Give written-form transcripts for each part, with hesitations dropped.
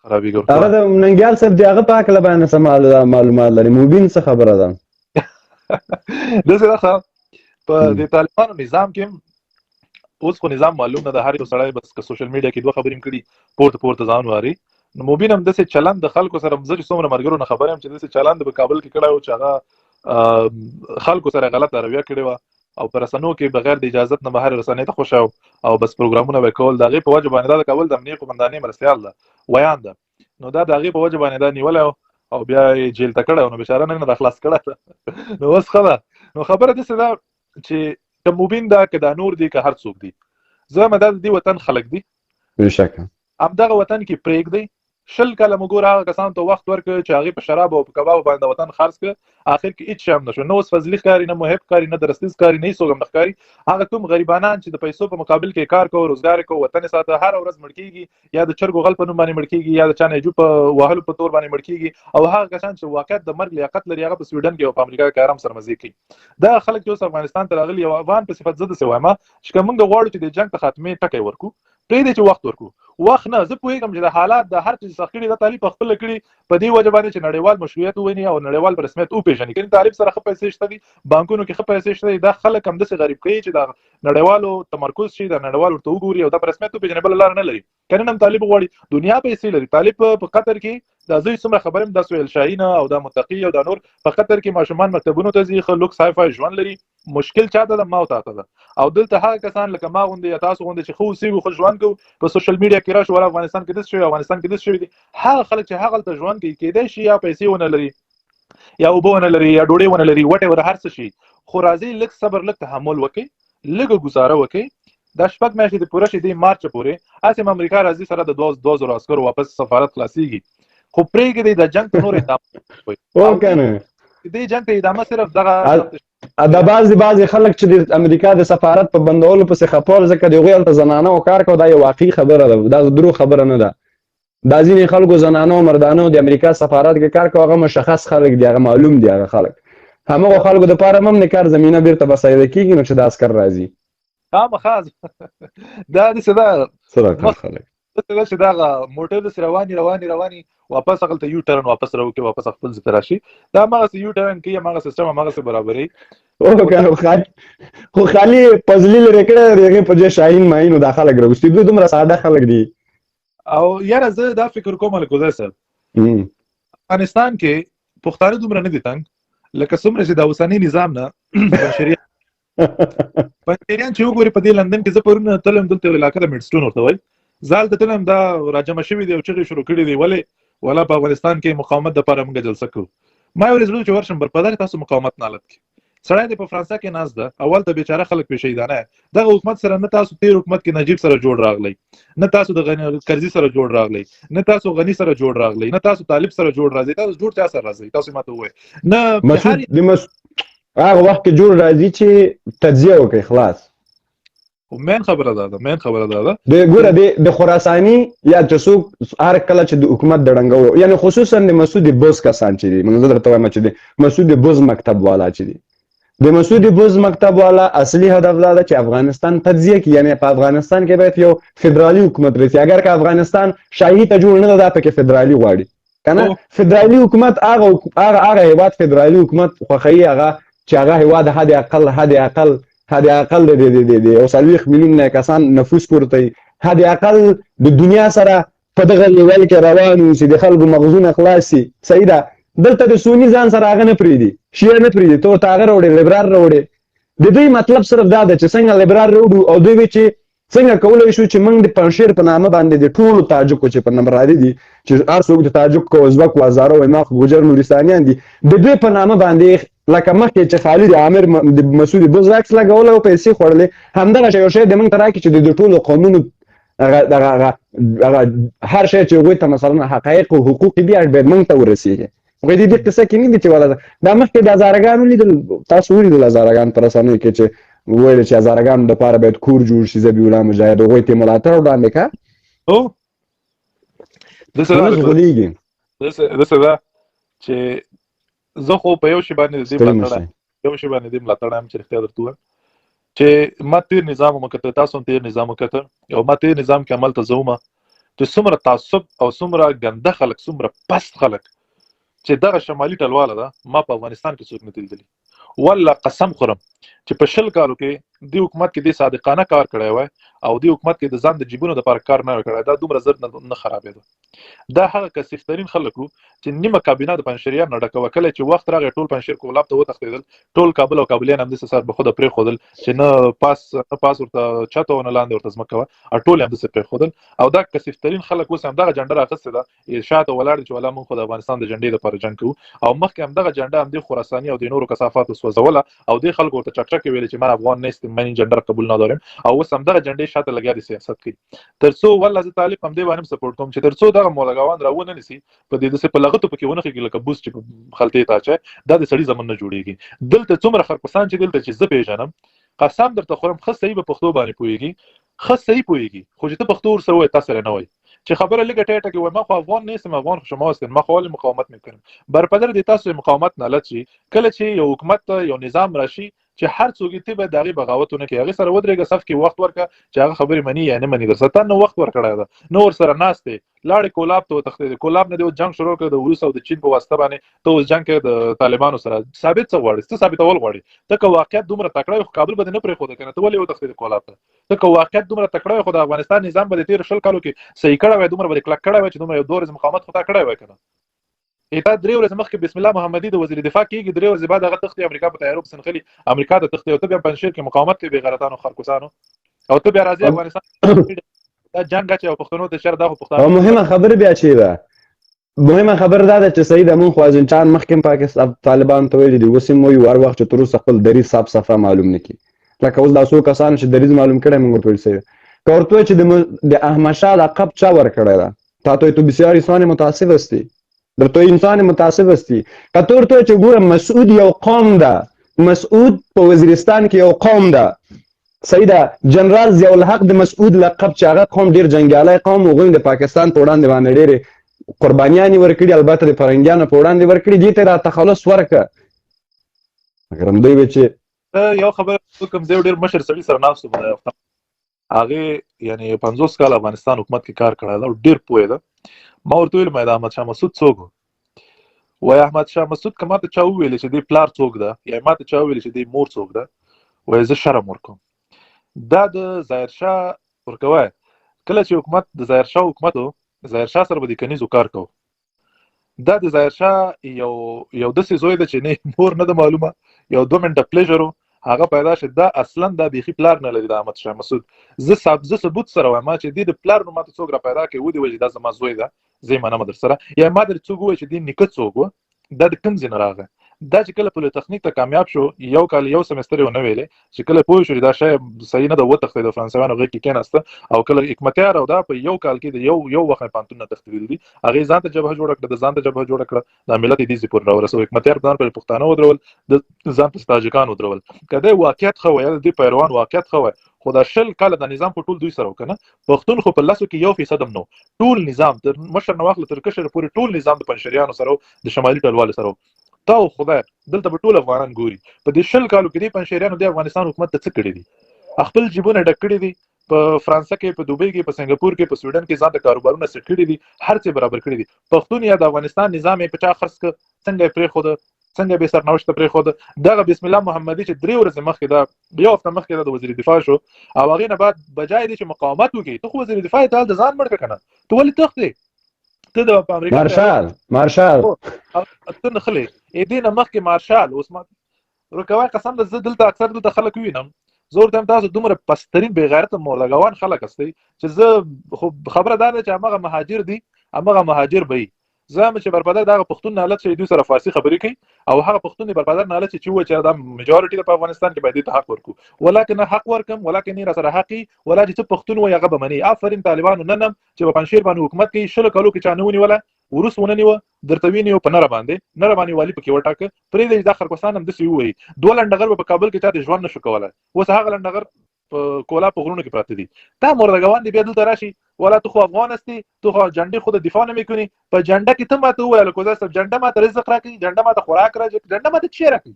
خرابېږي. هغه د ننګیال صاحب دی، هغه په هکله باندې څه معلومات لري؟ مبین څه خبره ده؟ داسې ده په دې طالبانو نظام کې اوس خو نظام معلوم نه ده، هر یو سړی بس که سوشل میډیا کې دوه خبرې هم کړي پورته پورته ځان واري. نو مبین هم داسې چلند د خلکو سره، زه چې څومره ملګرو نه خبر یم چې داسې چلند په کابل کې کړی و چې هغه خلکو سره غلطه رویه کړې وه او په رسنیو کې بغیر د اجازت نه بهر رسنۍ ته خوښه او بس پروګرامونه به کول. د هغې په وجه باندې دا د کابل د امنیې قومندانۍ مرستیال ده، ویاند ده، نو دا د هغې په وجه باندې دا نیولی او بیا یې جیل ته کړی، نو بیچاره نن نه خلاص کړی. نو اوس ښه ده. نو خبره داسې ده چې که مبین ده، که دا نور دي، که هر څوک دي، زه دا د دې وطن خلک دي، بېشکه همدغه وطن کې پرېږدئ. 20 کاله مو ګوره هغه کسانو ته وخت ورکړ چې هغې په شراب او په کباب باندې وطن خرڅ کړ، آخر کې هیڅ شی هم نه شو. نه اوس فضلي ښکاري، نه محب ښکاري، نه درستیز ښکاري، نه هیڅوک هم نه ښکاري. هغه کوم غریبانان چې د پیسو په مقابل کې کار کوو، روزګار کوو، وطن یې ساته، هره ورځ مړ کېږي، یا د چرګو غل په نوم باندې مړ کېږي، یا د چا نیجو په وهلو په تور باندې مړ کېږي. او هغه کسان چې واقعیت د مرګ لیاقت لري هغه په سویډن کې او په امریکا کې آرام سره مزې کوي. دا خلک چې اوس افغانستان ته راغلي، یو افغان په صفت زه داسې وایم چې که موږ غواړو چې د جنګ ته خاتمې ټکی ورکړو، پرېږدئ چې وخت ورکړو. وخت نه، زه پوهېږم چې د حالات د هر څه سخت کړي، دا طالب په خپله کړي په دې وجه باندې چې نړیوال مشروعیت وویني او نړیوال په رسمیت وپېژني. کني طالب سره ښه پیسې شته دي، بانکونو کې ښه پیسې شته دي، دا خلک همداسې غریب کوي چې د نړیوالو تمرکز شي، د نړیوال ورته وګوري او دا په رسمیت وپېژني، بله لاره نه لري. کنه نن طالب غواړي دنیا پیسې لري. طالب په قطر کې دا زه څومره خبرم، دا سهیل شاهین او دا متقی او دا نور په قطر کې ماشومان مکتبونو ته ځي، ښه لوکس های فای ژوند لري. مشکل چاته ده؟ ما او تاته ده. او دلته هغه کسان لکه ما غوندې یا تاسو غوندې چې ښه اوسېږو، ښه ژوند کوو، په سوشل میډیا کې راشو، ولا افغانستان کې داسې شوي، افغانستان کې داسې شوي دي. هغه خلک چې هغلته ژوند کوي کېدای شي یا پیسې ونه لري، یا اوبه ونه لري، یا ډوډۍ ونه لري، وټ ایور هر څه شي، خو راځئ لږ صبر، لږ تحمل وکړئ، لږه ګزاره وکړئ. دا 6 میاشتې دې پوره شي، دې مارچ پورې هسې هم امریکا راځي سره د 2000 عسکرو واپس سفارت خلاصېږي، خو پرېږدئ د جنګ ته نور ادامه وکړئ. او که نه؟ دې جنګ ته ادامه صرف دغه دا بعضې خلک چې د امریکا د سفارت په بندولو پسې خپه ول، ځکه د هغوی هلته زنانه او کار کوه، دا یو واقعي خبره ده، دا دروغ خبره نه ده. دا ځینې خلکو زنانو او مردانو د امریکا سفارت کې کار کوه، هغه مشخص خلک دي، هغه معلوم دي، هغه خلک همغو خلکو دپاره هم د کار زمینه بیرته بسایده کېږي، نو چې دا عسکر راځي. خامخا دا داسې ده، څه رقم خلک داسې ده چې دغه موټر داسې رواني رواني رواني واپس هغلته یو ټرن واپس راوکړي، واپس خپل ځای ته راشي. دا هماغسې یو ټرن کوي، هماغه سیسټم هماغسې برابروي. او که نه خو خالي پزلي لرې کړی دی، د هغې په ځای شاهین ماهین او دا خلک راوستي، دوی دومره ساده خلک دي. او یاره زه دا فکر کوم الکوزی صاحب، افغانستان کې پښتانه دومره نه دي تنګ لکه څومره چې دا اوسنی نظام نه پنجشیریان پنجشیریان چې وګوري په دې لندن کې. زه پرون تلم، دلته یو علاقه ده میډسټون ورته وایي، زه هلته تلم، دا راجمع شوي دي او چغې شروع کړي دي، ولې ولا په افغانستان کې مقاومت دپاره موږ جلسه کوو. ما یې زړه چې ورشم بر پدر تاسو مقاومت نه حالت کې سړی دی په فرانسه کې ناست ده، اول ته بیچاره خلک پې شهیدانه. دغه حکومت سره نه تاسو تیر حکومت کې نجیب سره جوړ راغلی، نه تاسو د کرزي سره جوړ راغلی، نه تاسو غني سره جوړ راغلی، نه تاسو طالب سره جوړ راځي. تاسو جوړ چا سره راځي؟ تاسو ماته ووایئ. نه مسعود د هغه وخت کې جوړ راځي چې تجزیه وکړي خلاص. خو مین خبره دا ده، مین خبره دا ده. د ګوره د خراساني یا چې څوک هر کله چې د حکومت د ړنګولو، یعنی خصوصا د مسعود بوز کسان چې دي، موږ زه درته وایم چې د مسعود بوز مکتب والا چې دي، د مسعود بوز مکتب والا اصلي هدف دا ده چې افغانستان تجزیه کړي، یعنی په افغانستان کې باید یو فدرالي حکومت راشي. اگر که افغانستان شاهي ته جوړ نه ده، دا پکې فدرالي غواړي که نه. فدرالي حکومت هغه هېواد فدرالي حکومت خوښوي، هغه چې هغه هېواد حد اقل د یو 40 میلیون کسان نفوس پورته وي، حد اقل د دنیا سره په دغه لیول کې روان اوسي، د خلکو مغزونه خلاص سي. صحیح ده، دلته د سوني ځان سره هغه نه پرېږدي، شیعه نه پرېږدي، ته ورته هغه راوړې، لیبرال راوړې. د دوی مطلب صرف دا ده چې څنګه لیبرال راوړو او دوی وي چې څنګه کولی شو چې موږ د پنجشیر په نامه باندې د ټولو تاجکو چې په نمرادي دي، چې هر څوک د تاجک او ازبک او هزاره او ایماق ګوجر نورستانیان دي، د دوی په نامه باندې لکه مخکې چې خالد عامر د مسعود بوز عکس لګولی او پیسې خوړلې، همدغه شی یو شی د موږ ته راکړي چې د دوی ټولو قومونو هغه هر شی چې هغوی ته مثلا حقایق او حقوق دي هغه باید موږ ته ورسېږي. هغوی د دې قصه کې نه دي چې والا دا مخکې د هزارهګانو ولیدل، تاسو ولیدل هزارهګان په رسنیو کې چې ویل چې هزارهګانو دپاره باید کور جوړ شي، ذبیح الله مجاهد هغوی ته ملاتړ وړاندې کړه. داسې ولس غولېږي. داسې ده چې زه خو په یو شي باندې د دې ستړي ملاتړ مه شئ. یم، یو شي باندې د دې ملاتړ یم چې رښتیا درته ووایم چې ما تېر نظام هم وکتل، تاسو هم تېر نظام وکتل، او ما تېر نظام کې عمل ته زه وم چې څومره تعصب او څومره ګنده خلک، څومره پست خلک چې دغه شمالي ټلواله ده، ما په افغانستان کې څوک نه دي لیدلي. والله قسم خورم چې په 20 کالو کې دې حکومت کې دې صادقانه کار کړی وای او دې حکومت کې د ځان د جیبونو لپاره کار نه کړی، دا دومره زر نه خرابېده. دا هغه کثیف ترین خلک وو چې نیمه کابینه د پنجشیریان نه ډکه وه. کله چې وخت راغی ټول پنجشیر کولاب ته وتښتېدل، ټول کابل او کابلیان همداسې سر به خوده پرېښودل چې نه پاس نه پاس ورته چت او نه لاندې ورته ځمکه وه، او ټول یې همداسې پرېښودل. او دا کثیف ترین خلک اوس همدغه جنډه راخیستې ده، شاته ولاړ دي چې ولا موږ خو د افغانستان د جنډې لپاره جنګ کوو، او مخکې همدغه جنډه همدې خراساني او د نورو کثافاتو سوځوله او دې خلکو ورته چکچکې ویلې چې من افغان نیستم، من این جنډه قبول ندارم، او اوس همدغه جنډې شاته لګیا دي سیاست کوي. تر څو والله زه طالب هم دې باندې سپورټ کوم چې تر څو دغه مولګاوان راونه نیسي، په دې داسې په لغتو پکې ونه خېږي لکه بوس چې په خلطې ته اچوي، دا د سړي زمن نه جوړېږي. دلته څومره خرکوسان چې دلته چې زه پېژنم، قسم درته خورم، ښه صحیح به پښتو باندې پوهېږي، ښه صحیح پوهېږي، خو چې ته پښتو ورسره ووایې تا سره نه وایي. چې خبره لږه ټیټه کې وای، ما خو افغان نه یستم، افغان خو شما هستین، ما خو ولې مقاومت میکنم. برپدر دې تاسو مقاومت نه لت شي. کله چې یو حکومت ته یو نظام راشي چې هر څوک یې ته باید د هغې بغاوت ونه کړې، هغې سره ودرېږه، صف کې وخت ورکړه چې هغه خبرې مني یا نه مني، درسره تا نه وخت ورکړی ده، نه ورسره ناست دی، لاړې کولاب ته وتښتېدې، کولاب نه دې اوس جنګ شروع کړ د روس او د چین په واسطه باندې، ته اوس جنګ کوې د طالبانو سره. ثابت څه غواړې؟ څه ثابتول غواړې؟ ته که واقعیت دومره تکړه وې خو کابل به دې نه پرېښوده که نه، ته ولې وتښتېدې کولاب ته؟ ته که واقعیت دومره تکړه وې خو د افغانستان نظام به دې تېرو 20 کالو کې صحیح کړی وای، دومره به دې کلک کړی وای چې دومره یو دوه ورځې مقاومت خو تا کړی وای که نه. تا 3 ورځې مخکې بسم الله محمدي د وزیر دفاع کېږي، 3 ورځې بعد هغه تښتي امریکا په تیارو پسې نښلي، امریکا ته تښتي، او ته بیا پنجشیر کې مقاومت کوې بېغیرتانو خرکوسانو، او ته بیا راځې افغانستان دا جنګ اچوې او پښتنو ته شر، دا خو پښتانه. او مهمه خبره بیا چې ده، مهمه خبره دا ده چې صحیح ده، مونږ خو ازنچان مخکې هم پاکستان طالبان ته ویلي دي، اوس هم وایو هر وخت چې تر اوسه خپل دریځ صاف صفا معلوم نه کړي، لکه اوس دا څو کسانو چې دریځ معلوم کړی مونږ ورته ویل صحیح ده. که ورته وایي چې د احمد شاه لقب چا ورکړی ده، تا ته تو بسیار انسان متعصب هستی، در تو انسان متعصب هستی. که ته ورته وایي چې ګوره مسعود یو قوم ده، مسعود په وزیرستان کې یو قوم ده، صحیح ده، جنرال ضیاءالحق د مسعود لقب چې هغه قوم ډېر جنګیالی قوم و، هغوی د پاکستان په وړاندې باندې ډېرې قربانیانې ورکړي، البته د فرنګیانو په وړاندې ورکړي، دې ته را تخلص ورکړه. مګر همدوی وی چې یو خبره وکړم، زه یو ډېر مشر سړي سره ناست وم، هغې یعنې 50 کاله افغانستان حکومت کې کار کړی ده او ډېر پوه ده. ما ورته وویل ما د احمد شاه مسعود څوک و؟ وایي احمد شاه مسعود که ما ته چا وویل چې دې پلار څوک ده، یا ما ته چا وویل چې دې مور څوک ده، وایي زه شرم ورکوم. دا د ظاهر شاه ورکوی، کله چې حکومت د ظاهر شاه حکومت و، ظاهر شاه سره به د کنیزو کار کوو. دا د ظاهر شاه یو داسې زوی ده چې نه مور نه ده معلومه، یو 2 منټه پلیژر و هغه پیدا شي. دا اصلا دا بیخي پلار نه لري د احمد شاه مسعود. زه ثبوت سره وایم چې دې د پلار نوم ماته څوک را پیدا کوي، ودې وایي چې دا زما زوی ده، زه یې منم در سره، یا ما درې څوک ووایي چې دې نیکه څوک و، دا د کوم ځای نه راغی. دا چې کله پولیتخنیک ته کامیاب شو، یو کال یو سمستر یې ونه ویلې، چې کله پوه شو چې دا شی صحیح نه ده، وتښتېد، د فرانسویانو غېږ کې کېناسته. او کله حکمتیار او دا په یو کال کې د یو وخت پوهنتون نه تښتېدلي دي، هغې ځان ته جبهه جوړه کړه، د ځان ته جبهه جوړه کړه، دا ملت یې دې ځای پورې راورسوه. حکمتیار ځان پرې پښتانه ودرول، د ځان پسې تاجکان ودرول. که دی واقعیت ښه وای، د دې پیروان واقعیت ښه وای، خو دا 20 کاله د نظام په ټول دوی سره وکنه، پښتون خو په لسو کې 1% هم نه و. ټول نظام تر مشر نه واخله تر کشر پورې ټول نظام د پنجشیریانو سره و، د شمالي ټلوالې سره و. تا او خدای دلته به ټول افغانان ګوري په دې 20 کالو کې دې پنجشیریانو د افغانستان حکومت ته څه کړي دي؟ خپل جیبونه ډک کړي دي، په فرانسه کې، په دوبۍ کې، په سنګاپور کې، په سویډن کې ځان ته کاروبارونه سیټ کړي دي، هر څه برابر کړي دي. پښتون یا د افغانستان نظام یې په چا خرڅ کړ، څنګه یې پرېښوده، څنګه بې سرنوشته پرېښوده؟ دغه بسم الله محمدي چې 3 ورځې مخکې ده، یو هفته مخکې ده د وزیر دفاع شو، او هغې نه بعد بجای دی چې مقاومت وکړي، ته خو وزیر دفاع یې، ته د ځان مړ کړه که نه، ته ولې تښتې؟ ته د په امریکا مارشال، مارشال. ته نښلې. ای دې نه مخکې مارشال. اوس ما ورکوي قسم ده، زه دلته اکثر دلته خلک وینم، زه ورته وایم تاسو دومره پسترین بېغیرته مورلګوان خلک هستئ چې زه خو خبره دا ده چې هماغه مهاجر دي، هماغه مهاجر به وي. زه هم چې برپدر دغه پښتون نالت چې دوی سره فارسي خبرې کوي، او هغه پښتون دی برپدر نالت چې وایي چې دا میجورټي ده په افغانستان کې، باید دې ته حق ورکړو، ولاکه نه حق ورکم، ولاکه نه را سره حق وي، ولا چې څه پښتون وایي هغه به مني. آفرین طالبانو، نن هم چې په پنجشیر باندې حکومت کوي، 20 کالو کې چا نه ونیوله، وروس ونه نیوه، درته ویني په نره باندې، نره باندې والي پکې وټاکه، پرېږدئ چې دا خرکوسان هم داسې ووایي. دوه لنډغر به په کابل کې چاته ژوند نشو کولی، اوس هغه لنډغر په کولا په غرونو کې پراته دي. دا مردګوان دي بیا دلته راشي، ولا ته خو افغان هستې، ته خو جنډې خو د دفاع نه میکنې، په جنډه کې ته ماته ووایه لکه صاحب جنډه ماته رزق راکوي، جنډه ماته خوراک راکوي، جنډه ماته څه شی راکوي؟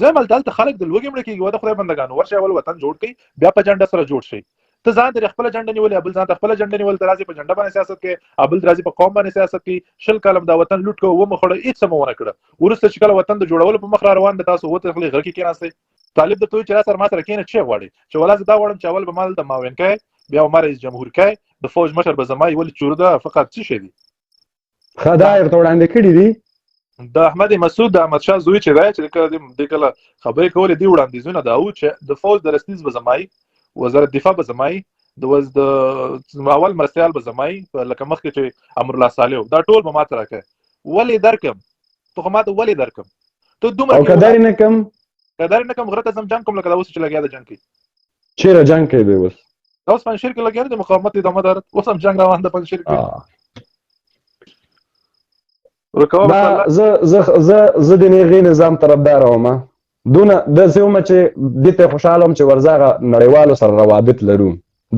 زه هم هلته خلک د لوږې مړه کېږي. وده خدای بندګانو، ورشئ اول وطن جوړ کړئ، بیا په جنډه سره جوړ شئ. ته ځان ته خپل جنډه نیولې، بل ځان ته خپل جنډه نیول، ته راځي په جنډه باندې سیاست کې، بل راځي په قوم باندې سیاست کې. 20 کاله دا وطن لوټ کو و مخړه، هیڅ مو ونه کړه. ورسته چې کله وطن د جوړولو په مخ را روان د تاسو وته خپل غره کې کېناستئ. طالب د توی چې را سره ما سره کېنه چې غواړي چې ولا زه دا غواړم چې اول به مال د معاون کوي، بیا عمر رئیس جمهور کوي، د فوج مشر به زما ول چور ده فقط څه شي دي. خدای ورته وړاندې کړي دي. د احمد مسعود د احمد شاه زوی چې دی، چې کله د کله خبرې کولې دی وړاندیزونه دا و چې د فوج د رسنیز به زمای، وزارت دفاع به زمای، د وز د اول مرستیال به زمای، لکه مخکې چې امر الله صالح، دا ټول به ماته راکړي. ولې درکم؟ ته خو ماته ولې درکم؟ ته دومره او که درې نه کم؟ که درې نه کم غره ته ځم جنګ کوم، لکه دا اوس چې لګیا ده جنګ کوي. چېرې جنګ کوي دی اوس؟ دا اوس پنجشېر کې لګیا دی، د مقاومت ادامه دارد، اوس هم جنګ روان ده پنجشېر کې. دا زه زه زه زه د نیغي نظام طرفدار وم، دونه داسې وم چې دې ته خوشحاله وم چې ورځه هغه نړیوالو سره روابط لرو،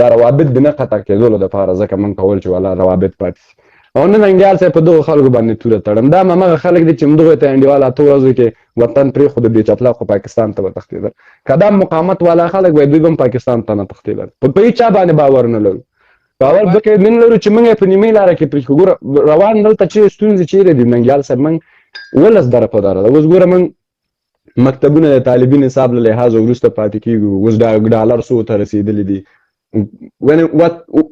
دا روابط د نه قطع کېدلو دپاره، ځکه موږ کول چې والا روابط پاتې شي. او نن انګیال صاحب په دغو خلکو باندې توره تړم، دا هماغه خلک دي چې همدغو ته انډیوال 8 ورځو کې وطن پرېښود، بې چپلاقو پاکستان ته وتښتېدل. که دا مقاومت والا خلک وای دوی به هم پاکستان ته نه تښتېدل. په هېچا باندې باور نه لرو، باور ځکه نه لرو چې موږ یې په نیمې لاره کې پرېښو. ګوره روان دلته چې ستونزې چېرې دي ننګیال صاحب، موږ ولس دره په دره ده. اوس ګوره موږ مکتبونه د طالبي نصاب له لحاظه وروسته پاتې کېږو، اوس ډالر څو ته رسېدلي دي،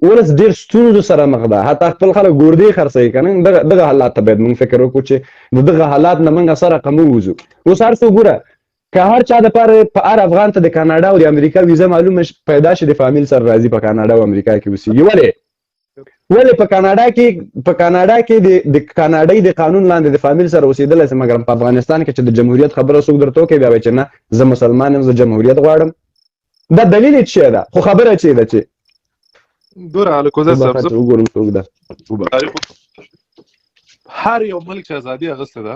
ولس ډېر ستونزو سره مخ ده، حتی خپل خلک ګوردې خرڅوي که نه. دغه حالات ته باید موږ فکر وکړو چې د دغه حالات نه موږ سره رقم ووځو. اوس هر څوک ګوره که هر چا دپاره په هر افغان ته د کاناډا او د امریکا ویزه معلومه پیدا شي، د فامیل سره راځي په کاناډا او امریکا کې اوسېږي. ولې؟ ولې په کاناډا کې، په کاناډا کې د کاناډۍ د قانون لاندې د فامیل سره اوسېدلی شي، مګر په افغانستان کې چې د جمهوریت خبره څوک درته وکړي بیا وایي چې نه زه مسلمان یم، زه جمهوریت غواړم. دا دلیل یې څه ده؟ خو خبره چې ده چې ګوره الکوزی صاحب، زه وګورم څوک ده. هر یو ملک چې ازادي اخیستې ده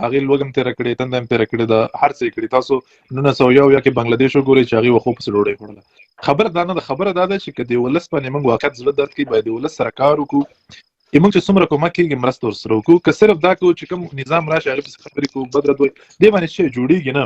هغې لوږه هم تېره کړې، تنده هم تېره کړې ده، هر څه یې کړي. تاسو 1901 یا کې بنګلادیش وګورئ چې هغې وخو پسې ډوډۍ خوړله. خبره دا نه ده، خبره دا ده چې که د ولس باندې موږ واقعیت زړه درد کوي، باید د ولس سره کار وکړو، موږ چې څومره کومک کېږي مرسته ورسره وکړو. که صرف دا کوو چې کوم نظام راشي هغې پسې خبرې کوو، بد رد وایي، دې باندې څه جوړېږي نه.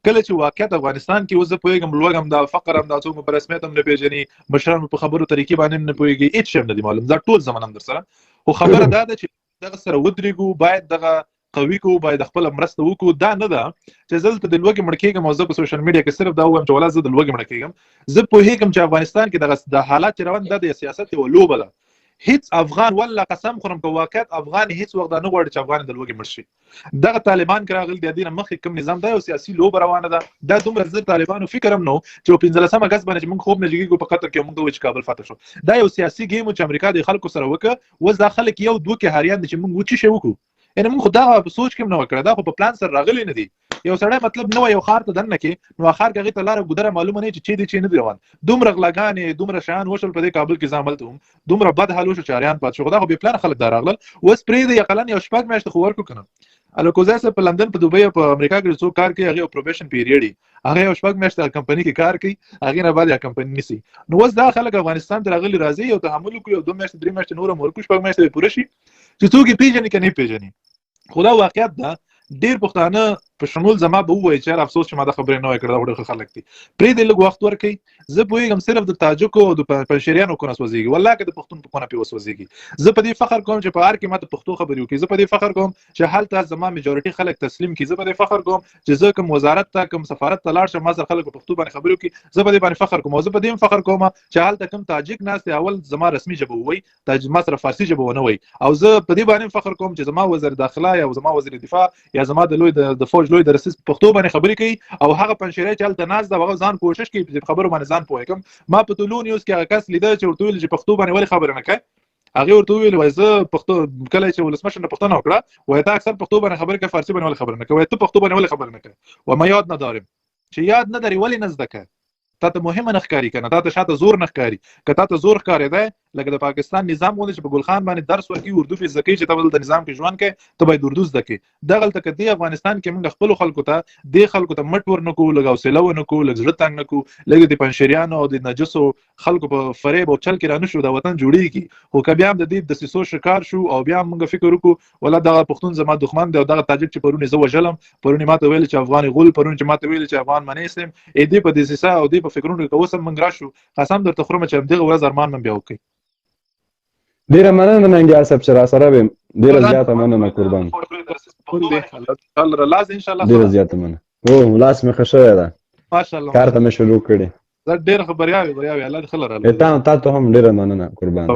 کله چې واقعیت افغانستان کې اوس زه پوهېږم، لوږه هم ده، فقر هم ده، څوک مو په رسمیت هم نه پېژني، مشران مو په خبرو طریقې باندې هم نه پوهېږي، هېڅ شی هم نه دي معلوم، دا ټول زمن هم در سره. خو خبره دا ده چې دغه سره ودرېږو، باید دغه قوي کو، باید خپله مرسته وکړو. دا نه ده چې زه دلته د لوږې مړ کېږم او زه په سوشل میډیا کې صرف دا ووایم چې ولا زه د لوږې مړ کېږم. زه پوهېږم چې افغانستان کې دغه د حالات چې روان دي، دا د سیاست یوه لوبه ده. هیڅ افغان والله قسم خورم که واقعیت افغان هیڅ وخت دا نه غواړي چې افغان د لوږې مړ شي. دغه طالبان که راغلي دي، دې نه مخکې کوم نظام دا یو سیاسي لوبه روانه ده. دا دومره زه طالبانو فکر هم نه و چې په 15 اګست باندې چې موږ خوب نه جګېږو په قطر کې، موږ وایو چې کابل فتح شو. دا یو سیاسي ګیم و چې امریکا د خلکو سره وکړه. اوس دا خلک یو دوه کې هریان دي چې موږ وچې شي وکړو. یعنې موږ خو دا په سوچ کې هم نه وکړه، دا خو په پلان سره راغلي نه دي. یو سړی مطلب نه وای یو ښار ته دننه کې، نو ښار کې هغې ته لاره ګودره معلومه نه چې چیرې دی، چیرې نه دی روان. دومره غلاګانې، دومره شیان وشول په دې کابل کې، زه هملته وم، دومره بد حال وشو چې اریان پاتې شو. خو دا خو بې پلانه خلک دا راغلل. اوس پرېږدئ اقلا یو شپږ میاشتې خو ورکړو که نه. الکوزی صاحب په لندن، په دوبۍ او په امریکا کې څوک کار کوي، هغې یو پروبیشن پیریډ وي، هغه یو شپږ میاشتې هغه کمپني کې کار کوي، هغې نه بعد یې کمپني نیسي. نو اوس دا خلک افغانستان ته راغلي، راځي یو تحمل وکړي، یو دوه میاشتې درې میاشتې نور هم ورکړو، شپږ میاشتې به پوره شي چې څوک یې پېژني که نه یې پېژني. خو دا واقعیت ده، ډېر پښتانه په شمول زما به ووایي چې یار افسوس چې ما دا خبرې نه وای کړې، دا خو ډېر ښه خلک دي. پرېږدئ لږ وخت ورکړئ. زه پوهېږم صرف د تاجکو او د پنجشېریانو کونه سوځېږي، والله که د پښتون په کونه پې وسوځېږي. زه په دې فخر کوم چې په هر کې ما ته پښتو خبرې وکړي، زه په دې فخر کوم چې هلته زما میجورټي خلک تسلیم کړي، زه په دې فخر کوم چې زه کوم وزارت ته کوم سفارت ته لاړ شم ما سره خلک په پښتو باندې خبرې وکړي، زه په دې باندې فخر کوم. او زه په دې هم فخر کوم چې هلته کوم تاجک ناست دی اول زما رسمي ژبه ووایي، ما سره فارسي ژبه ونه وایي. او زه په دې باندې هم فخر کوم چې زما وزیر داخله یا زما وزیر دفاع یا زما د لوی د فوج لوی درستیز په پښتو باندې خبرې کوي، او هغه پنجشېری چې هلته ناست ده هغه ځان کوشش کوي چې خبرو باندې ځان پوه کړم. ما په طلوع نیوز کې هغه کس لیده چې ورته ویل چې پښتو باندې ولې خبرې نه کوي، هغې ورته وویل وایي زه پښتو کله چې ولسمشر نه پوښتنه وکړه وایي تا اکثر پښتو باندې خبرې کوي، فارسي باندې ولې خبرې نه کوي، وایي ته پښتو باندې ولې خبرې نه کوي، وایي ما یاد نه دارم. چې یاد نه درې ولې نه زده کوې؟ تا ته مهمه نه ښکاري که نه، تا ته شاته زور نه ښکاري. که تا ته زور ښکارېدی لکه د پاکستان نظام غوندې چې په ګل خان باندې درس ورکوي، اردو پې زده کوي چې ته به دلته نظام کې ژوند کوې، ته باید اردو زده کړې. دغلته که دې افغانستان کې موږ خپلو خلکو ته، دې خلکو ته مټ ورنه کړو، لږ حوصله ونه کړو، لږ زړه تنګ نه کړو، لږ د پنجشیریانو او د نجسو خلکو په فریب او چل کې رانه شو، دا وطن جوړیږي. خو که بیا هم د دې دسیسو شکار شو او بیا هم موږ فکر وکړو ولا دغه پښتون زما دښمن دی او دغه تاجک چې پرون یې زه وژلم، پرون یې ماته ویل چې افغان غول، پرون چې ماته ویل چې افغان منې سم، ای دې په دسیسه او دې په فکرونو کې که اوس هم موږ راشو، قسم درته خورم چې همدغه ورځ ارمان من بیا وکړي. ډیره مننه ننګیال صاحب چې راسره وې، ډیره زیاته مننه قربان. ډیره زیاته مننه. او لاس مې ښه شوی ده، ماشاءالله، کار ته مې شروع کړی. دا ډیر ښه، بریاوې بریاوې، الله دې ښه لره. تا ته هم ډیره مننه قربان.